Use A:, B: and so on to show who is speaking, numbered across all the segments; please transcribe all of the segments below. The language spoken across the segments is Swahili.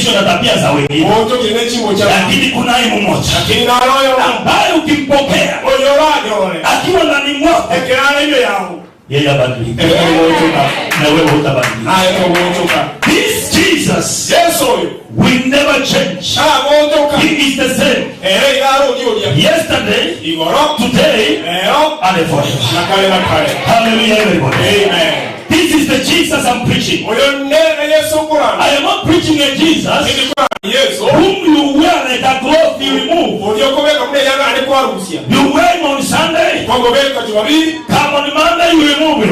A: Umebadilishwa na tabia za wengine, lakini kunaye mmoja ambaye ukimpokea akiwa ndani mwako, yeye abadilika na wewe hutabadilika. This Jesus will never change. He is the same yesterday, today, and forever. Hallelujah, everybody.
B: Amen.
A: This is the Jesus I'm preaching. I am not preaching a Jesus whom you wear like a cloth you remove. You wear him on Sunday, come on Monday, you remove it.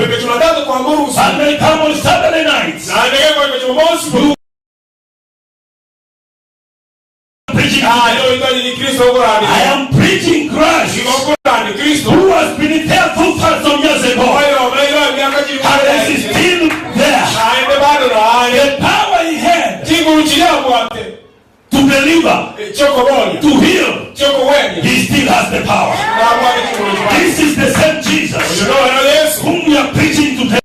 A: And then come on Saturday night. You preaching. I am preaching Christ who has been there 2,000 years ago and is still there. The power he had to deliver, to heal, he still has the power. This is the same Jesus whom we are preaching today.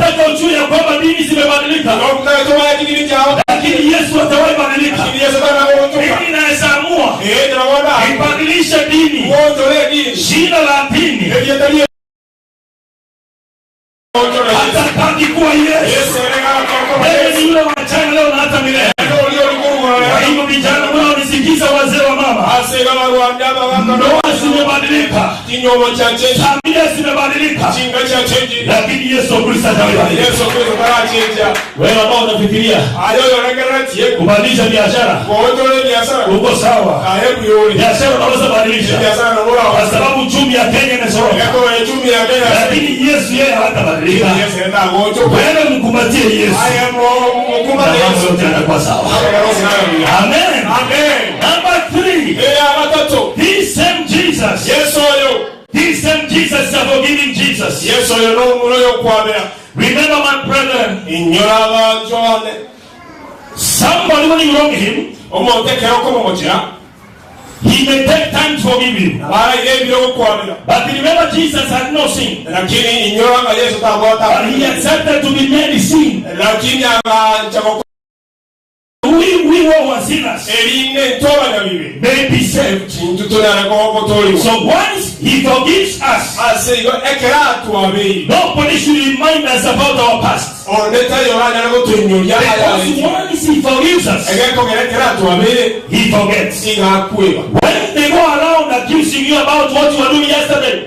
A: Nataka ujue ya kwamba dini zimebadilika, lakini Yesu hatawahi badilika. Mimi naweza amua ibadilishe dini, jina la dini, atabaki kuwa Yesu. Wewe ni yule wa jana, leo na hata milele. Kwa hivyo vijana mnaonisikiza, wazee wa mama, ndoa zimebadilika, familia zimebadilika, lakini Yesu Kristo hajawahi badilika. Wewe ambao unafikiria kubadilisha biashara, uko sawa. Biashara unaweza badilisha kwa sababu uchumi ya Kenya imesoroka, lakini Yesu yeye hatabadilika. Wewe mkumbatie Yesu na mambo yote yatakuwa sawa. Amen. Number three, this same Jesus, this same Jesus is a forgiving Jesus. Remember, my brethren, somebody, when you wrong him, he may take time to forgive you. But remember, Jesus had no sin. But he accepted to be made sin. We who were sinners may be saved. So once he forgives us, nobody should remind us about our past. Because once he forgives us, he forgets. When they go around accusing you about what you were doing yesterday,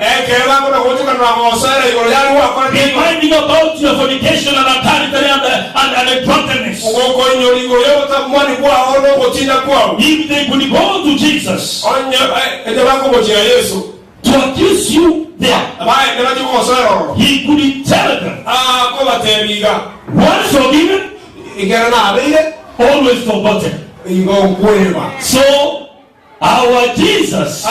A: reminding about your fornication and adultery and drunkenness, if they could go to Jesus to accuse you there, he could tell them, once forgiven, always forgotten. So, our Jesus,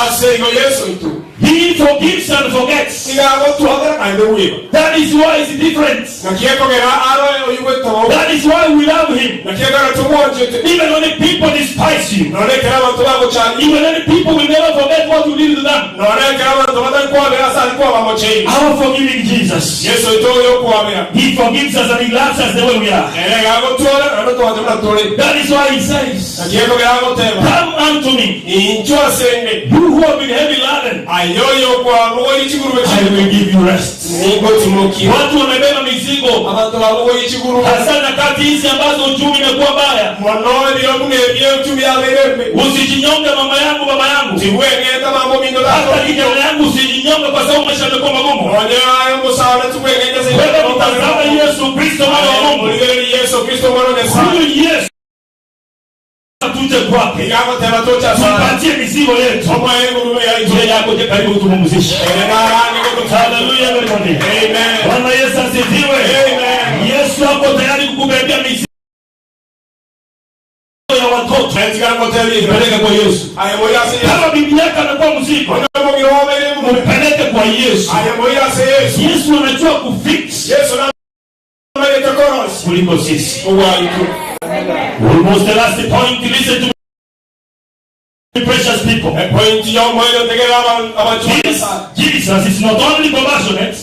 A: he forgives and forgets. That is why it's different. That is why we love him. Even when the people despise you, even when the people will never forget what you did to them. Our forgiving Jesus, he forgives us and he loves us the way we are. That is why he says, "Come unto me, you who have been heavy laden, I will give you rest." Watu wamebeba mizigo, hasa nyakati hizi ambazo uchumi imekuwa mbaya. Usijinyonge mama yangu, baba yangu, hata kijana yangu, usijinyonge kwa sababu maisha yamekuwa magumu. Wewe mtazame Yesu Kristo mwana wa Mungu. Huyu Yesu tuje kwake, tupatie mizigo yetu, yeye akuje karibu kutupumzisha. Haleluya, everybody. Bwana Yesu asifiwe. Yesu ako tayari kukubebea mizigo ya watoto, peleke kwa Yesu. Kama bibi yako anakuwa mzigo, mpeleke kwa Yesu. Yesu anajua kufix kuliko sisi. Almost the last point, listen to me, precious people. This Jesus is not only compassionate,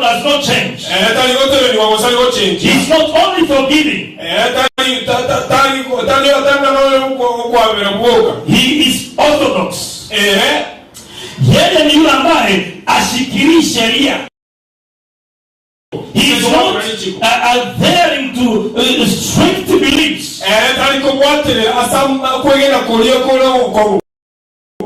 A: does not change.
B: Tali goteberigwa gose ari gochenji.
A: He's not only forgiving,
B: Tali tali tali tali no kwabera bwoka.
A: He is orthodox. Yeye ni yule ambaye ashikilii sheria. He is not adhering to strict beliefs
B: Tali kobwaterera asa kwegena kuria kuria gukoru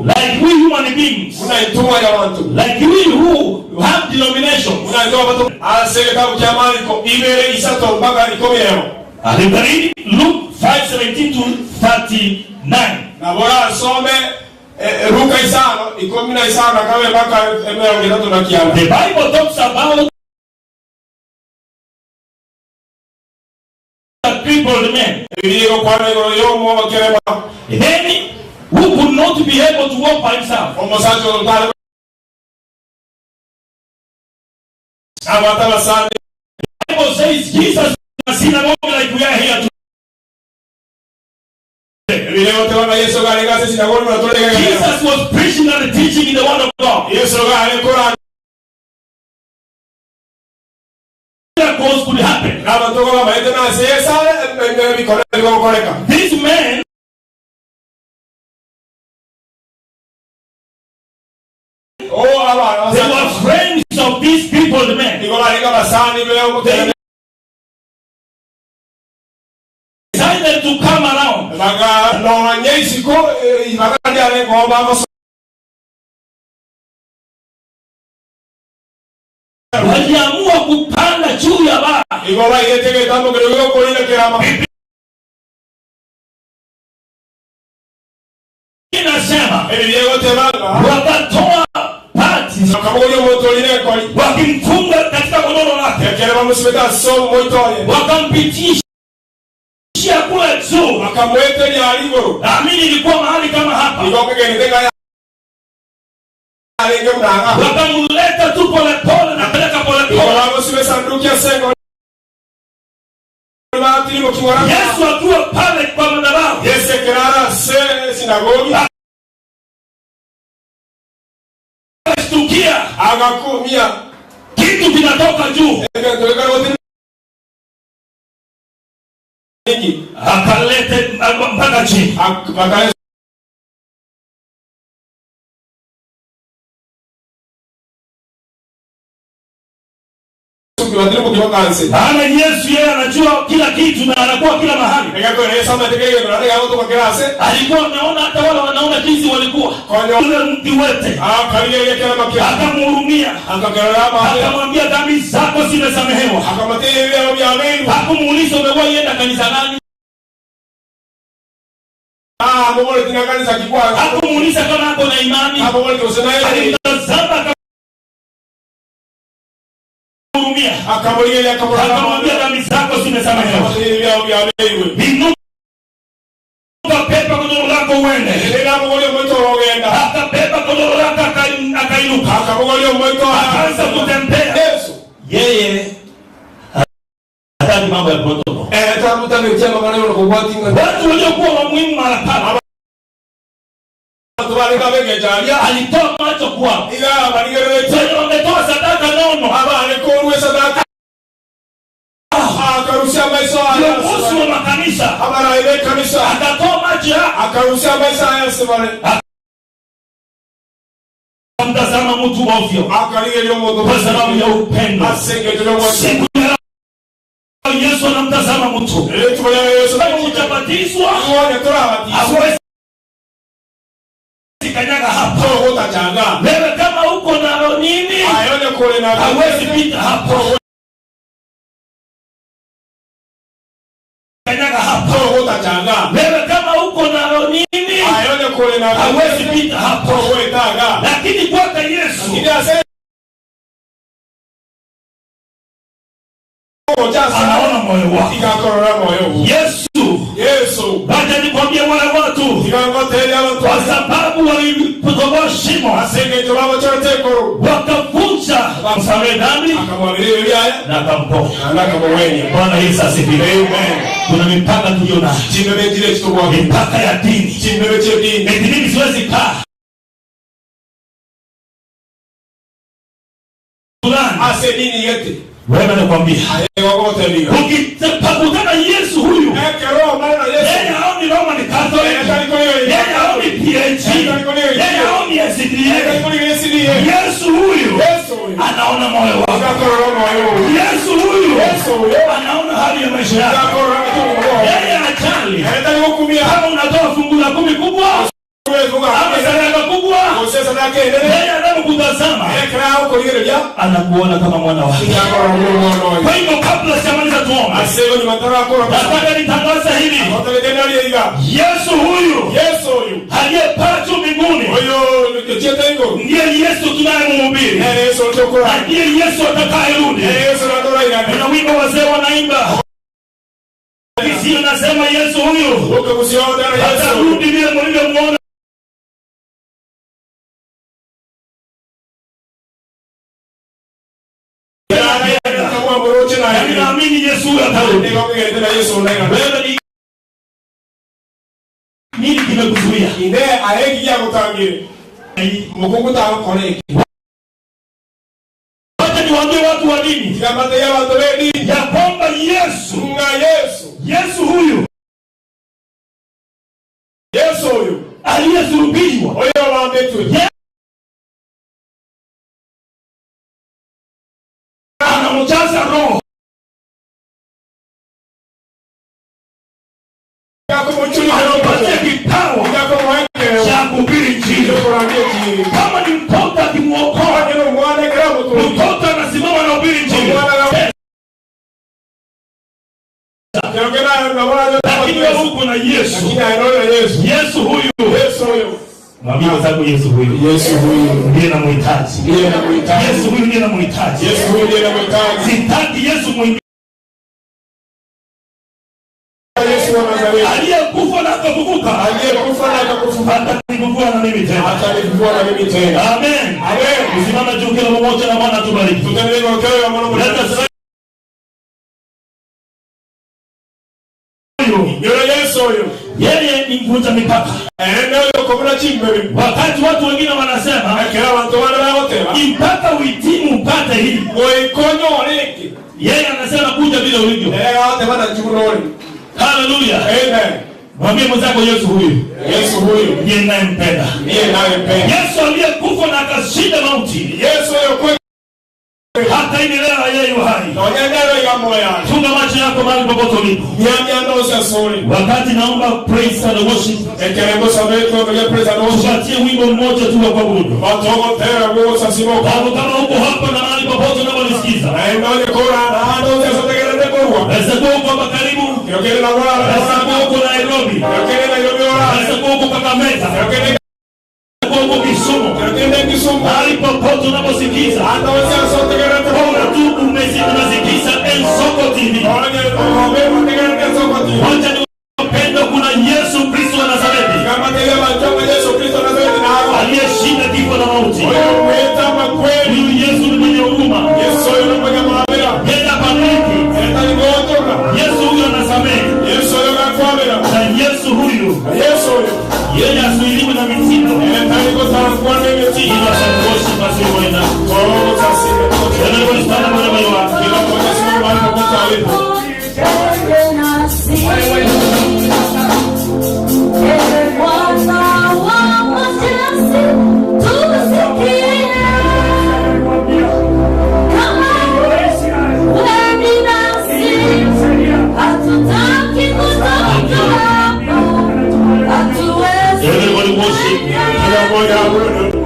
A: like we human beings,
B: buna intumwa ya bantu
A: like we who have denominations.
B: Buna intumwa batu ase gitabu kya Mariko 2:3 mpaka 15.
A: And you can read Luke 5:17 to 39.
B: Na bora asome Luka 5:15 kawe mpaka 39.
A: The Bible talks about a crippled man.
B: Bibilia igokwana igoro yomo kerema.
A: Then who could not be able to walk by himself.
B: Omosacha otare abata basande.
A: The Bible says Jesus in the synagogue like we are here today.
B: Bibilia igoteba Yesu garega ase sinagogi buna
A: Jesus was preaching and teaching in the word of God.
B: Yesu gare kora.
A: Miracles could happen.
B: N'abatogo bamaete nase Yesu ebikora bigokoreka.
A: This man
B: O abana
A: they were friends of these people, the men.
B: nigo barega basani
A: They decided to come around.
B: Baganonye isiko ibagaryare ngomba baso.
A: Waliamua kupanda juu ya baa.
B: Igo baigete getambo kero gokorina kerama.
A: Inasema
B: Bibilia igotebanga
A: wakatoa bati
B: bakabogoria omonto orire ekori
A: wakimfunga katika godoro lake,
B: ekere bamusibete ase omoito oye
A: wakampitisha kule juu.
B: Bakamweteria ari igoro.
A: Naamini ilikuwa mahali kama hapa,
B: Igo kegenete ng'a yarenge murang'a.
A: Wakamleta tu polepole na peleka
B: Igo
A: polepole.
B: bamusibe sanduki ase engori batirimo king'ora.
A: Yesu akiwa pale kwa madhabahu
B: Yesu ekerara ase sinagogi
A: akashtukia
B: agakumia
A: kitu kinatoka juu,
B: egento gekarigotiri niki
A: akalete mpaka chini.
B: Bakare batirimo kibakanse.
A: Maana Yesu yeye anajua kila kitu na anakuwa kila mahali.
B: Egekore Yesu amaete kegento nare gagotoka kerase.
A: Alikuwa anaona hata wale wanaona jinsi walikuwa
B: Konyo
A: yule mti wete,
B: akarigeria kerama kia
A: akamhurumia,
B: akakerera amabe
A: akamwambia dhambi zako zimesamehewa.
B: akamateria ebyabo byabeirwe.
A: Hakumuuliza umewahi enda kanisa gani,
B: Amobole tina kanisa kikwanza.
A: Hakumuuliza kama ako na imani.
B: Amobole tosenaye.
A: Alimtazama akamhurumia,
B: Akamurigeria akamurora
A: akamwambia dhambi zako zimesamehewa.
B: akamateria ebyabo byabeirwe.
A: Inuka, beba godoro lako uende.
B: Era amogoria omoito ogenda.
A: Akabeba godoro lake akainuka,
B: Akamogoria omoito
A: akaanza kutembea.
B: Yesu
A: Yeye hataki mambo ya protocol.
B: Tamutanetia magana yono kugwatinga.
A: Watu waliokuwa wa muhimu mara pale
B: Abantu bareka begejaria
A: alitoa macho kwao,
B: iga barigerete
A: wenye wametoa sadaka nono,
B: abane korwe sadaka akarusia amaiso
A: viongozi
B: aya
A: wa makanisa,
B: abarayi b'ekanisa
A: akatoa macho yao,
B: akarusia amaiso aya sebale
A: akamtazama mtu ovyo
B: akarigeria omonto
A: kwa sababu ya upendo.
B: asengetere
A: Siku ya leo Yesu anamtazama mtu,
B: etuboya Yesu
A: kama hujabatizwa
B: tuone turabatizwa
A: hauwezi kanyaga hapa.
B: togotachanga
A: Wewe kama uko na nini,
B: ayone kore na
A: hauwezi pita hapa. Kanyaga hapa.
B: togotachanga
A: Wewe kama uko na nini,
B: ayone kore na
A: hauwezi pita hapa.
B: togwetanga
A: Lakini kwake Yesu
B: ili ase
A: anaona moyo wako.
B: igakorora moyo
A: Yesu,
B: Yesu
A: wacha nikwambie wale watu,
B: igangoteria abantu
A: kwa sababu walitoboa shimo
B: asengejo babocoretekoro
A: wakavunja, msamehe dhambi
B: akamwabira ebyo byaya
A: na akamponya.
B: na akamuwenya.
A: Bwana Yesu asifiwe.
B: Amen.
A: Kuna mipaka tuliyo nayo,
B: Chimbebe kile kitobwa
A: mipaka ya dini.
B: chimbebe kyedini.
A: Eti mimi siwezi kaa fulani.
B: Ase dini gete.
A: Wewe nakwambia,
B: Aye wagotebiga.
A: ukipakutana Yesu huyu,
B: Ekero mana
A: yeye
B: Yesu.
A: haoni Roman Catholic, yeye haoni PAG, yeye haoni SDA. Yesu huyu
B: Yesu huyu.
A: Anaona moyo wako. Yesu huyu anaona hali ya maisha yako. Yeye hajali kama unatoa fungu la kumi kubwa ama sadaka kubwa. Yeye anapokutazama anakuona kama mwana wake. Kwa hivyo kabla sijamaliza tuombe, nataka nitangaze hili: Yesu huyu aliyepaa juu mbinguni ndiye Yesu tunayemhubiri na ndiye Yesu atakayerudi. Kuna wimbo wazee wanaimba Kisio, nasema Yesu huyu atarudi vile mlivyomuona. Na ninaamini Yesu huyu atarudi. Wewe ni nini kimekuzuia?
B: Ine aegi gutangire mukungu tagukora iki.
A: Wacha niwaambie watu wa dini
B: tigamateiya bantu b'edini
A: ya kwamba Yesu,
B: nga Yesu,
A: Yesu huyu
B: Yesu oyo
A: aliyesulubishwa,
B: oyo wambetwe,
A: anamjaza Roho, anampatia kipawa cha kuhubiri Injili. Kama ni mtoto akimwokoa, mtoto anasimama anahubiri Injili. Lakini wewe uko na Yesu. Yesu huyu, mwambie wenzako, Yesu huyu
B: Yesu huyu
A: ndiye namhitaji.
B: Ndiye namhitaji.
A: Yesu huyu ndiye namhitaji.
B: Yesu huyu ndiye namhitaji.
A: Sitaki Yesu mwingine.
B: Yesu wa Nazareti.
A: Aliyekufa na akafufuka,
B: Aliyekufa na akafufuka,
A: atanifufua na mimi tena.
B: Atanifufua na mimi tena.
A: Amen.
B: Amen.
A: Usimame juu kila mmoja na Bwana tubariki.
B: Tutendelee kwa ya Mungu.
A: Let us huyu
B: Yule Yesu huyu.
A: Yeye ni mvunja mipaka.
B: Ene komuna chimbere.
A: Wakati watu wengine wanasema
B: Ekera bantu bana bagoteba.
A: Mpaka uhitimu upate hili,
B: Goikonyo oriki.
A: yeye anasema kuja vile ulivyo.
B: Eh bagoteba na chiburori.
A: Haleluya!
B: Amen.
A: Mwambie mwenzako, Yesu huyu
B: Yesu huyu
A: ndiye ninayempenda.
B: Ndiye ninayempenda.
A: Yesu aliyekufa na akashinda mauti,
B: Yesu yokweli
A: hata hivi leo yeye yu hai.
B: Onyanyaro ya moyo.
A: Funga macho yako mahali popote ulipo.
B: Nyanya ndosha sori.
A: Wakati naomba praise and worship,
B: Ekere sabeto kwa praise and worship.
A: Tupatie wimbo mmoja tu wa kuabudu.
B: Watogo tera go sasimo.
A: Hapo kama uko hapa na mahali popote unaponisikiza,
B: Na ndio kora na ndio sotegere korwa.
A: naweza kuwa uko hapa karibu,
B: Yokere na wala
A: naweza kuwa uko Nairobi,
B: Yokere Nairobi wala.
A: Naweza kuwa uko Kakamega,
B: Yokere
A: naweza kuwa uko Kisumu,
B: Yokere Kisumu.
A: Mahali popote unaposikiza,
B: Hata wasi sotegere
A: bora tu unasikiza Ensoko TV.
B: Onye obe wategere Ensoko TV.
A: Wacha niwapende, kuna Yesu Kristo wa Nazareti
B: Kama tele bantu Yesu Kristo wa Nazareti na hao.
A: Aliyeshinda kifo na mauti.
B: Oyo mweta makweli.
A: Huyu Yesu ni mwenye huruma.
B: Yesu oyo mwenye maabira.
A: Yeye habariki.
B: Eta ligotoka.
A: Yesu huyu anasamehe.
B: Yesu oyo gakwamira.
A: Na Yesu huyu
B: Na Yesu oyo
A: yeye asuiliwe na mitindo.
B: Eta ligotara kwa nemeti.
A: Ila sangoshi pasiwena.
B: Oh, sasime.
A: Everybody stand up wherever you are.
B: Kila mmoja simama mahali popote alipo.
A: Everybody worship.
B: Kila mmoja abudu.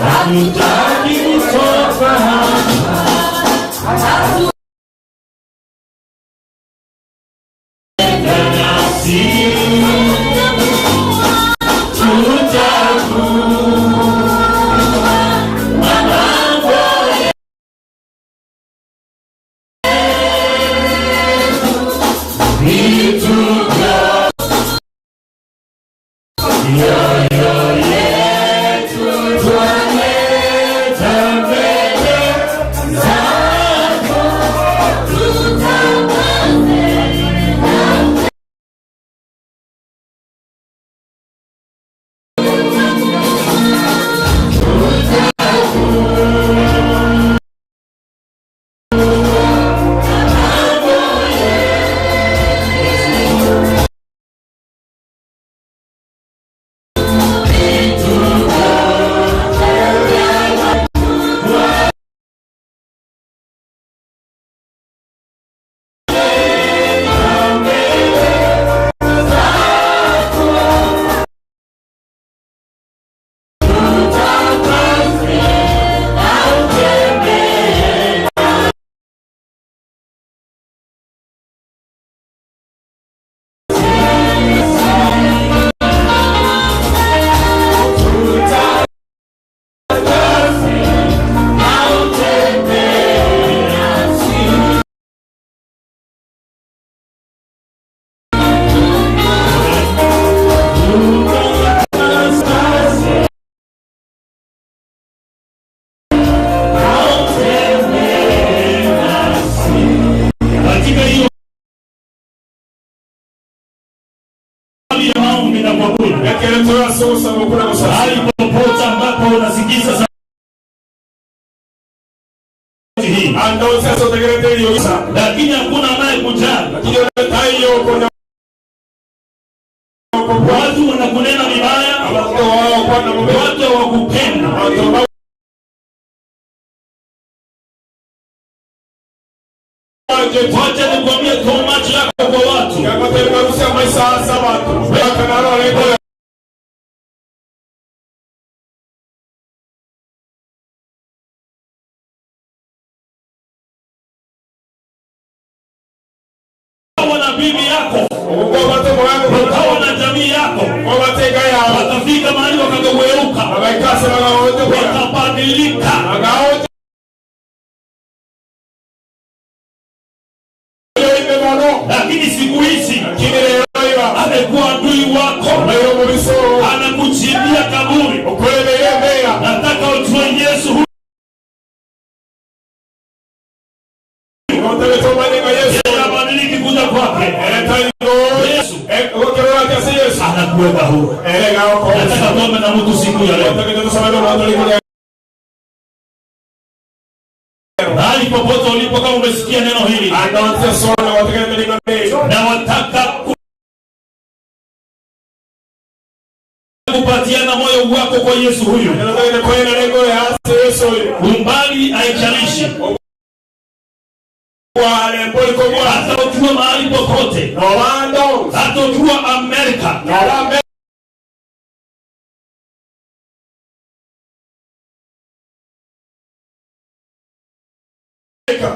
A: Hatutaki kutoka hapa. Nasi tutakuwa malango yetu. Vitu vyote Katika hiyo hali ya maombi na kuabudu,
B: Ekero turasosaba okuna gusasa.
A: Mahali popote ambapo unasikiza sauti hii,
B: Andonsi asotegerete eriosa.
A: Lakini hakuna anayekujali.
B: Lakini taiyo kona.
A: Watu wanakunena vibaya,
B: Abantu wao kwana mube.
A: Watu hawakupenda.
B: Abantu
A: Wacha nikwambie, toa macho yako kwa watu.
B: Yakaterekarusia maisa asa abantu bakanaro leko.
A: Ukawa na bibi yako,
B: Ubwo bato mwangu.
A: ukawa na jamii yako,
B: obateka yabo.
A: Watafika mahali wakageuka,
B: Abaikase bagaote kwa.
A: Wakabadilika.
B: Agaote ime mono.
A: Lakini siku hizi
B: Lakini leo iba
A: amekuwa adui wako,
B: leo mubiso.
A: Anakuchimbia kaburi.
B: Okwebeye mbera.
A: Nataka ujue Yesu huyu
B: Otebeto manenga Yesu.
A: Yeye habadiliki kuja kwake.
B: Eretaigo.
A: Yesu
B: Okerora kiasi Yesu.
A: Anakuweka huru.
B: Erega oko.
A: Nataka tuombe na mtu siku ya leo.
B: Otebeto tusome na watu liko.
A: Mahali popote ulipo, kama umesikia neno hili,
B: Anonse sona wategemea lingo.
A: Na wataka kupatiana moyo wako kwa Yesu huyu.
B: Nataka kwenda lengo ya Yesu huyu.
A: Umbali haijalishi.
B: Wale poliko bwa.
A: Hata ukiwa mahali popote,
B: No wando.
A: hata ukiwa Amerika,
B: No wambe.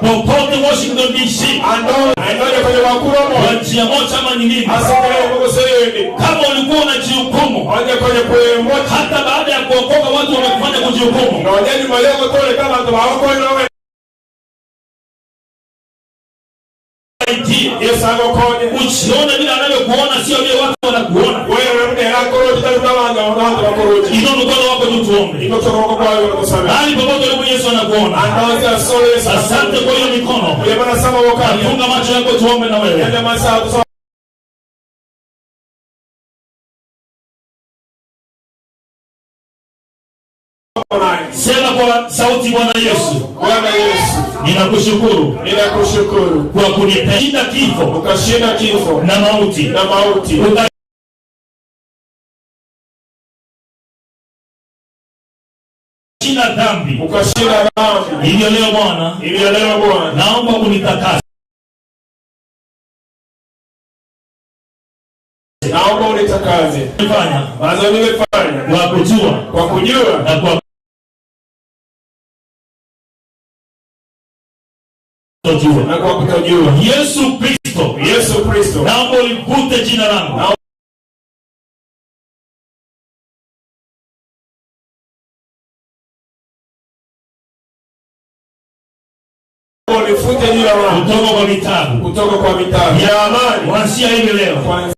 A: Popote Washington DC,
B: Ando, ando kwenye wakuromo.
A: kwa njia moja ama nyingine,
B: Asante kwa kusema.
A: kama ulikuwa unajihukumu,
B: Onye kwenye kuemocha.
A: Hata baada ya kuokoka watu wamekufanya kujihukumu.
B: Na onye nyuma yako tole kama watu wako wewe. Yesu agokonye.
A: Usione vile anavyokuona, sio vile watu wanakuona.
B: Wewe unamde yako roho tutamanga unaanza wakoroji.
A: Inua mkono wako juu tuombe.
B: Iko toko kwa wewe unakusema.
A: Mahali popote ulipo Yesu anakuona.
B: Anaanza sole Yesu.
A: Asante kwa hiyo mikono.
B: Yeye bana sama wakati.
A: Funga macho yako tuombe na wewe.
B: Yeye masaa tusome.
A: Sema kwa sauti, Bwana Yesu.
B: Bwana Yesu.
A: Ninakushukuru.
B: Ninakushukuru.
A: Kwa kunipenda kifo.
B: Ukashinda kifo.
A: Na mauti.
B: Na mauti.
A: Ukashinda dhambi.
B: Ukashinda dhambi.
A: Hivyo leo Bwana.
B: Hivyo leo Bwana.
A: Naomba unitakase.
B: Naomba unitakase.
A: Fanya.
B: Maana nimefanya.
A: Kwa kujua.
B: Kwa kujua.
A: Na kwa kutojua.
B: Na kwa kutojua.
A: Yesu Kristo.
B: Yesu Kristo.
A: Naomba ulivute jina langu.
B: Naomba ulifute jina langu.
A: Kutoka kwa vitabu.
B: Kutoka kwa vitabu.
A: Ya amani. Kuanzia hivi leo.
B: Kuanzia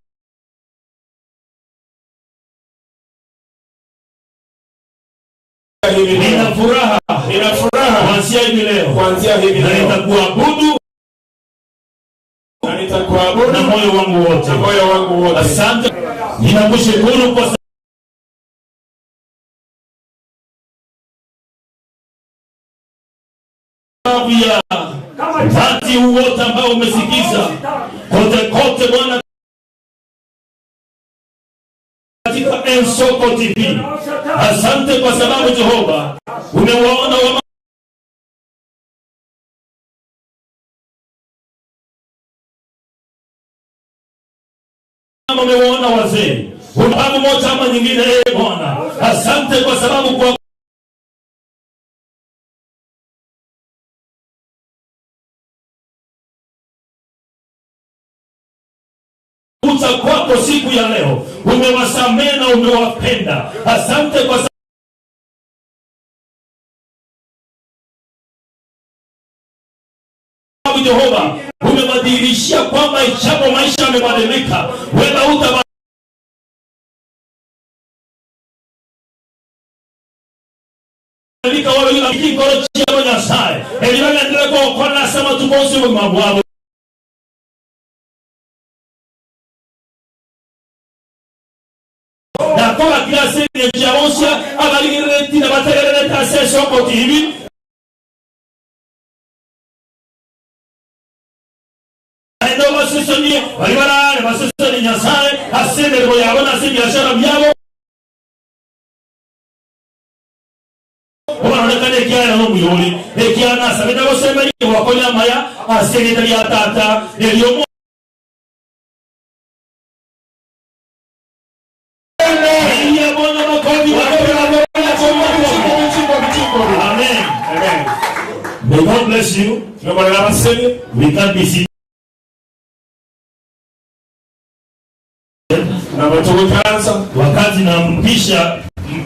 B: Nina furaha
A: kuanzia hivi leo,
B: kuanzia hivi
A: na
B: leo,
A: nitakuabudu
B: na nitakuabudu
A: na moyo wangu wote.
B: Na moyo wangu wote.
A: Asante, ninakushukuru kwa sababu ya umati huu wote ambao umesikiza kote kote, Bwana, katika Nsoko TV. Asante kwa sababu Jehova umewaona wamama umewaona wazee, sababu moja ama nyingine. Ee Bwana, asante kwa sababu kwa kuja kwako siku ya leo umewasamehe na umewapenda. Asante kwa sababu Jehova umebadilishia kwamba ichapo maisha yamebadilika, wewe utabadilika wala ila kikoro chia Nyasaye elibagendere kokona sema tukonsi bugima bwabo nakola kila sene jaonsia abaligireti na bategererete ase Esoko TV. Naende basesenie bali barare baseseni Nyasaye ase emirimo yabo nase ebiashara byabo obaronekana ekiaya nomuyoli ekiana asabe nagosemeri wakonya amaya ase erita lya tata eryomu. Pigia Bwana makofi, makofi, makofi, makofi. Amen.
B: Amen.
A: May God bless you.
B: Tunabarira abaseni.
A: We can be seated.
B: Nabatugukaransa.
A: Wakati nampisha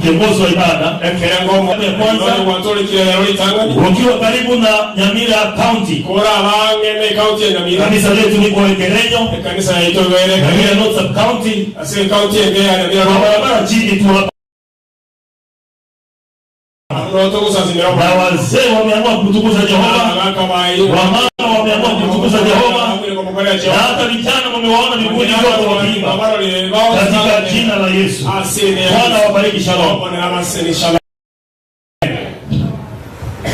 A: kiongozi wa ibada
B: ekerengo
A: Ya kwanza.
B: Watolekira yaro itangani
A: ukiwa karibu na Nyamira County,
B: kora abange ne county ya Nyamira
A: kanisa letu liko Ekerenyo,
B: ekanisa ya Itogere
A: Nyamira North Sub County,
B: ase county ya Nyamira
A: kwa barabara chini tu hapa,
B: roto kusasimira
A: na wazee wameamua kumtukuza Jehova, wamama wameamua kumtukuza Jehova, na hata vijana wamewaona miguuni wote wakiimba katika jina la Yesu. Bwana wabariki. Shalom.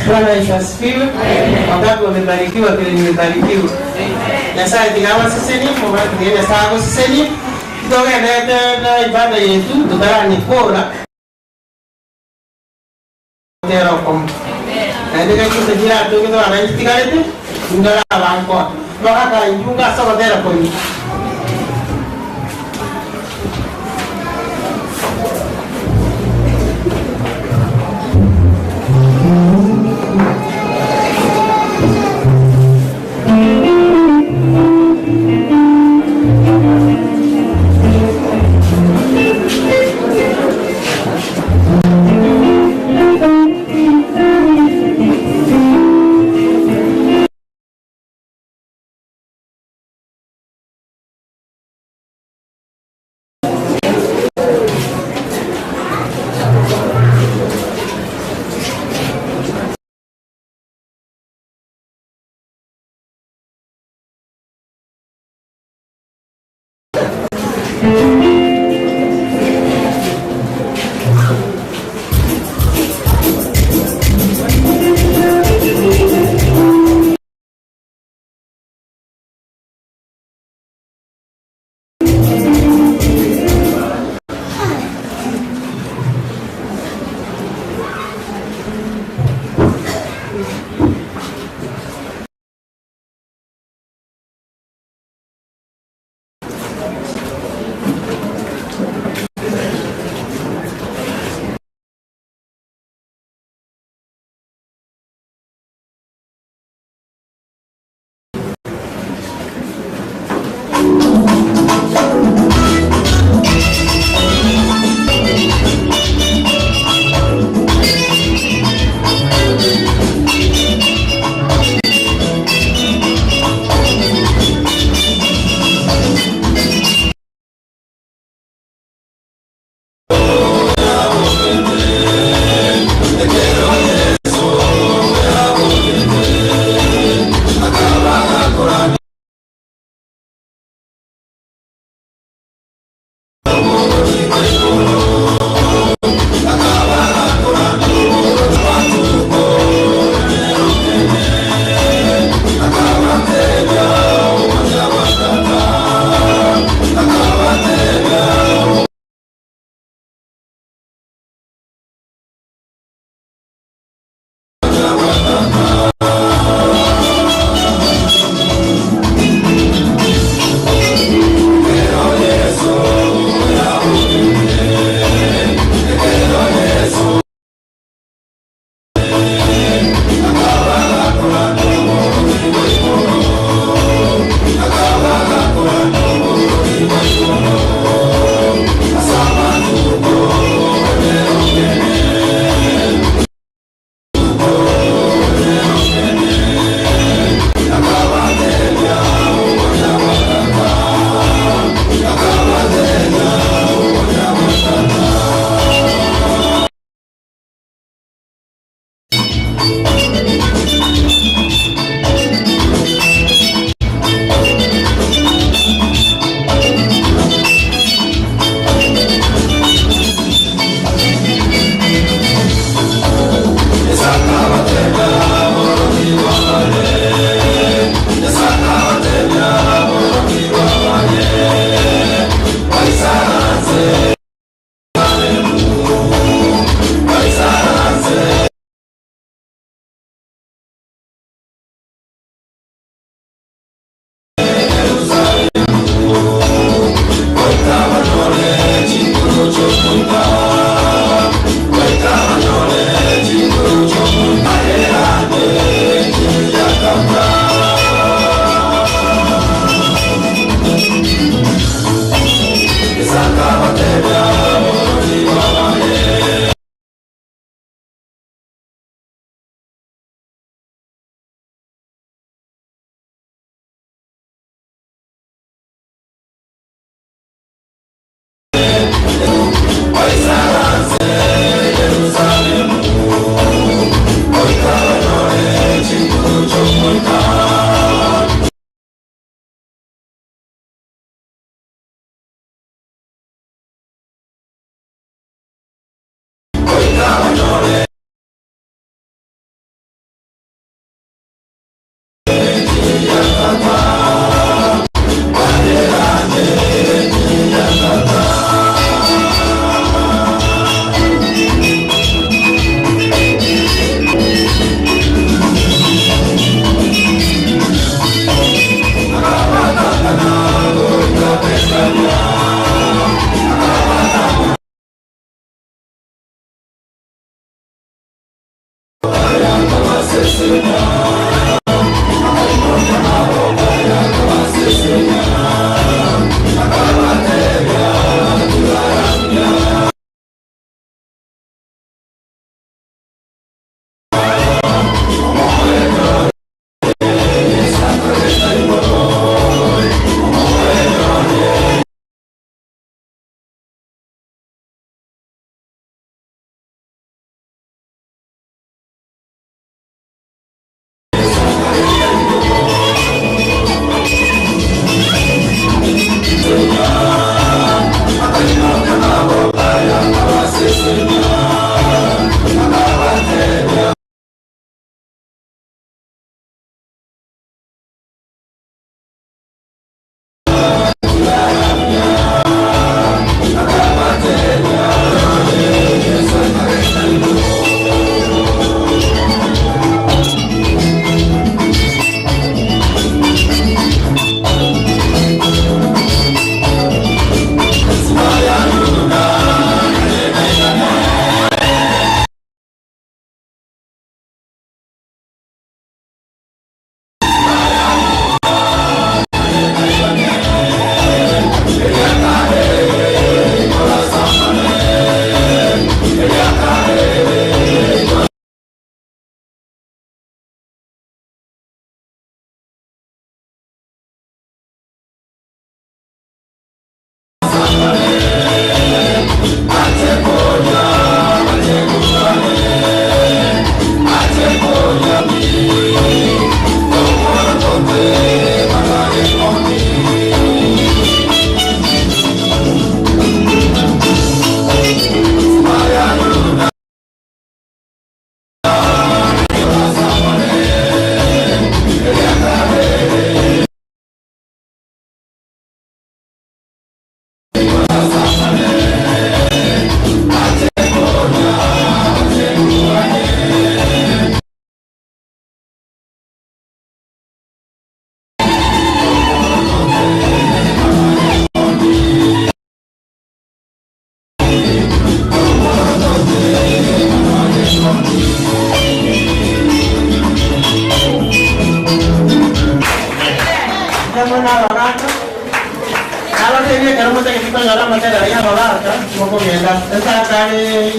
C: Bwana Yesu asifiwe. Wangapi wamebarikiwa vile nimebarikiwa? Nyasaye tikawaseseni mubatirie Nyasaye agoseseni tutogendete na ibada yetu tutaranyikura tera okomo naende gakusejira tugithora njitigarite ndara bankwa bagakainjunga sogotera konyi.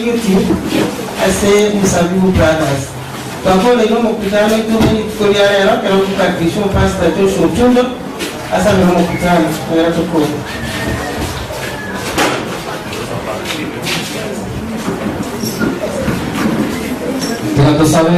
C: YouTube ase Msabibu Brothers. Twakole no mkutano tukulia leo kero kukaribisha Pastor Joshua Otundo asa no mkutano kwa tukuru.
D: Tunatosabe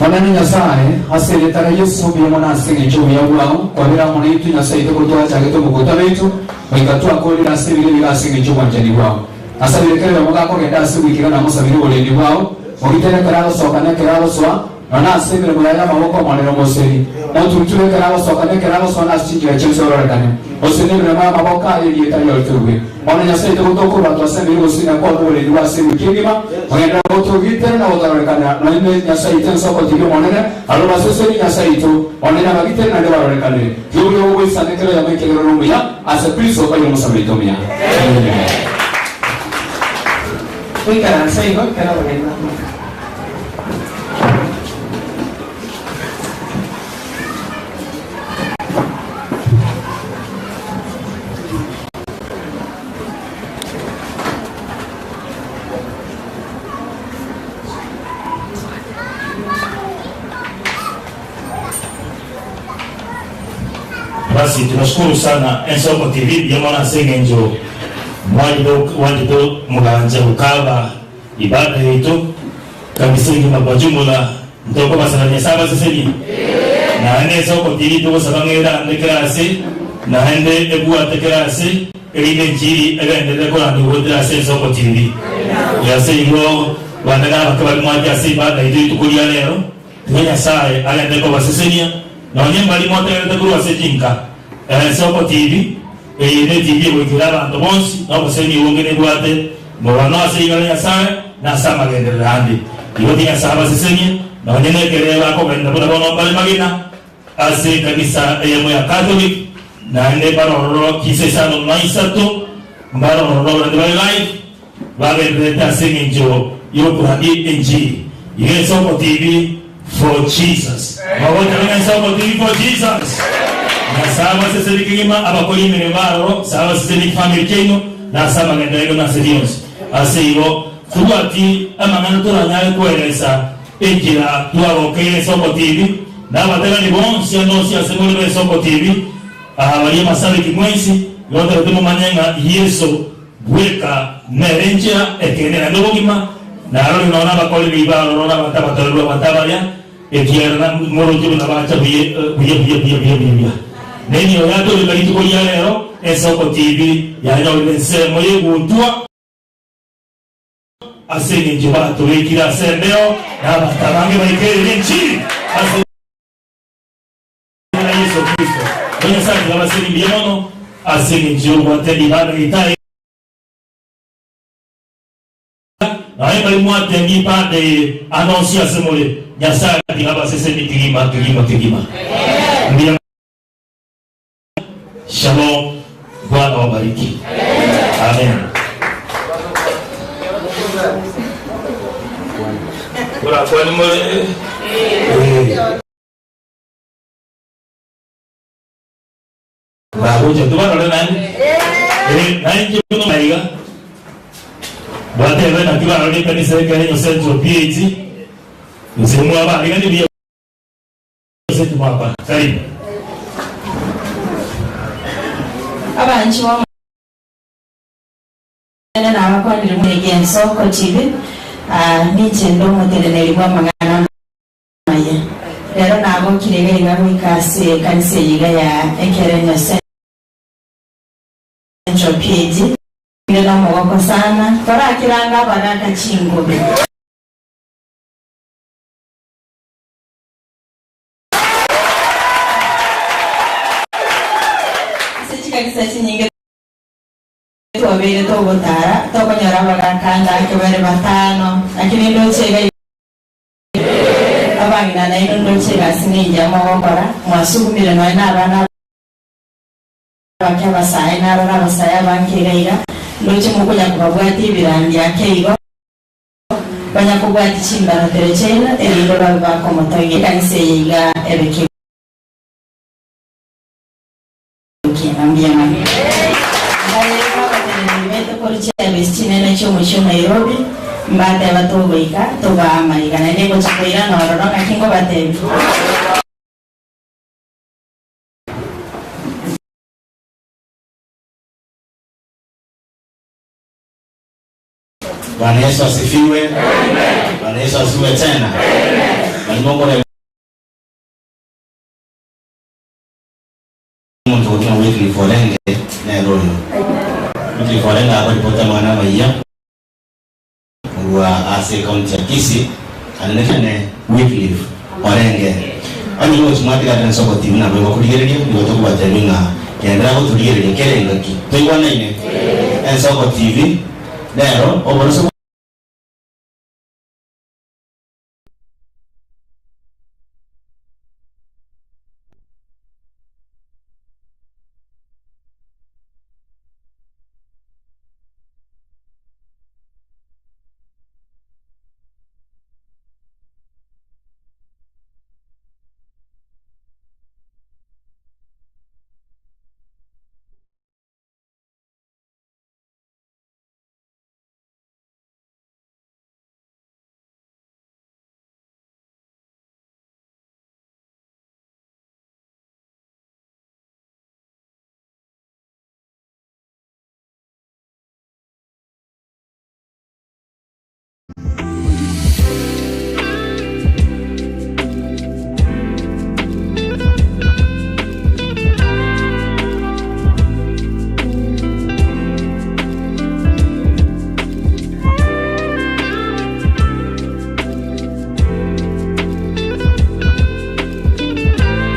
D: Mwanani Nyasaye aseretara Yesu biyamona asengecho biyagwao kwabira mwana Nyasaye tokotoa chageto mukutano itu baikatua kolira asebire bigasengecho bwanjani bwao asabirekere bamugako genda asibwikira na musabire bolendi bwao ogitera kerago soka na kerago swa Nona semere mulaya maboko maneno moseri. Motuture kera soka kera sona sinjira chensororekane. Osenere mama maboko ayeli etayoltuwe. Mwana Nyasaye tokotoko batwasemere osina kwa bole liwase wikigima. Ogenda gotugite na otarorekana. None Nyasaye tensoko tibyo monene. Alo baseseri Nyasaye to onena bagite na barorekane. Yoyo ogoisanekero ya mekero rumia ase Kristo kwa yomusabitomia. Amen.
C: Wikaransa igo kera bagenda.
A: Basi tunashukuru sana Ensoko TV yamana sengenjo mwajido muganja ukaba ibada yetu kabisa ngima kwa jumla ndoko basana saba seseni na Ensoko TV tuko sabangera ndekerasi na hende ebuwa tekerasi erine njiri egende kola ndodra Ensoko TV yase igo bandana bakabali mwaja si ibada yetu tukulia leo tunya sae agende ko basesenia na onyemba limo terete kurwa sejinka Ensoko TV eyene TV bwikira abantu bonsi naboseni wongene bwate mubano aseigala Nyasaye nasamagenderera andi igo Nyasaye basesenie na onyene kereba ko benda bona bono bali magina ase kanisa eyemo ya Catholic na ende baroro kisesano maisato baroro rando bali live bagendereta asengenjo yokuhandi enjiri Ensoko TV for Jesus. Mawota Ensoko TV for Jesus. Na sawa sese kigima abakoli mirembaro sawa sese family keno na sama ngendayo na serious. Asigo tuwati amangano toranyale kueleza enjira tuwaboke Ensoko TV na batela ni bonsi anosi asemole Ensoko TV abali masabe kimwensi yote temo manyenga Yesu bweka nerenjia ekenera ndogima na rori naona bakoli bibaro naona batabatolwa batabalya ekiera moro na bacha biye biye biye biye biye neni oyato libalito kolia lero Ensoko TV yanyo lensemo yegutwa aseni njiba tuwekira sembeo na batabange baikere nchi aseni Yesu Kristo mwenye sasa abaseni biyono aseni njiba tendi bana itai na yeye mwate pande anonsia semole Nyasaye tigaba sese ni tigima tigima tigima. Amen. Shalom, Bwana wabariki. Amen. Bora kwa ni mole. Babuja tubana le nani? Nani kuno maiga? Bwate bena kiba le kanisa ke Central PAT. Msemo hapa ni bia setu hapa. Karibu.
E: Abanchi wa na abakwandire mu Ensoko TV nije ndo mutereneri bwa mangana maye. Rero nabo kiregere ngabikase kanisa yiga ya Ekerenyo Central PAT. Ndio mwako sana. Tora kiranga baraka chingobe. Kanisa chinyinge twabere togotara tokonyora bagakanda kebere batano lakini ndochega abangina naino ndochega sininja mogokora mwasugumire noe na abana bake abasaye narora abasaye abankegaiga ndoche mukonya kubabwati ebirandi akeigo banyakubwati chimbarotere chena erindo babe bakomotoige kanisa eyeiga ebeke Mbiamani. Nairobi mbate batogoika tobaamaiga na nego chakoira nororo ng'akingo batebi.
F: Bwana Yesu asifiwe. Amen. Bwana Yesu asifiwe tena. Amen. Mungu ni Mungu kwa weekly forenge na roho. Weekly forenge hapo ripota mwana maiya wa ase county ya Kisii anene Wycliffe. Orenge onye gochimwatigana ensoko TV nabo igokorigereria nigo tokobatebia ng'a kendera goturigereria kere engaki toigwanaine ensoko TV rero oboroso.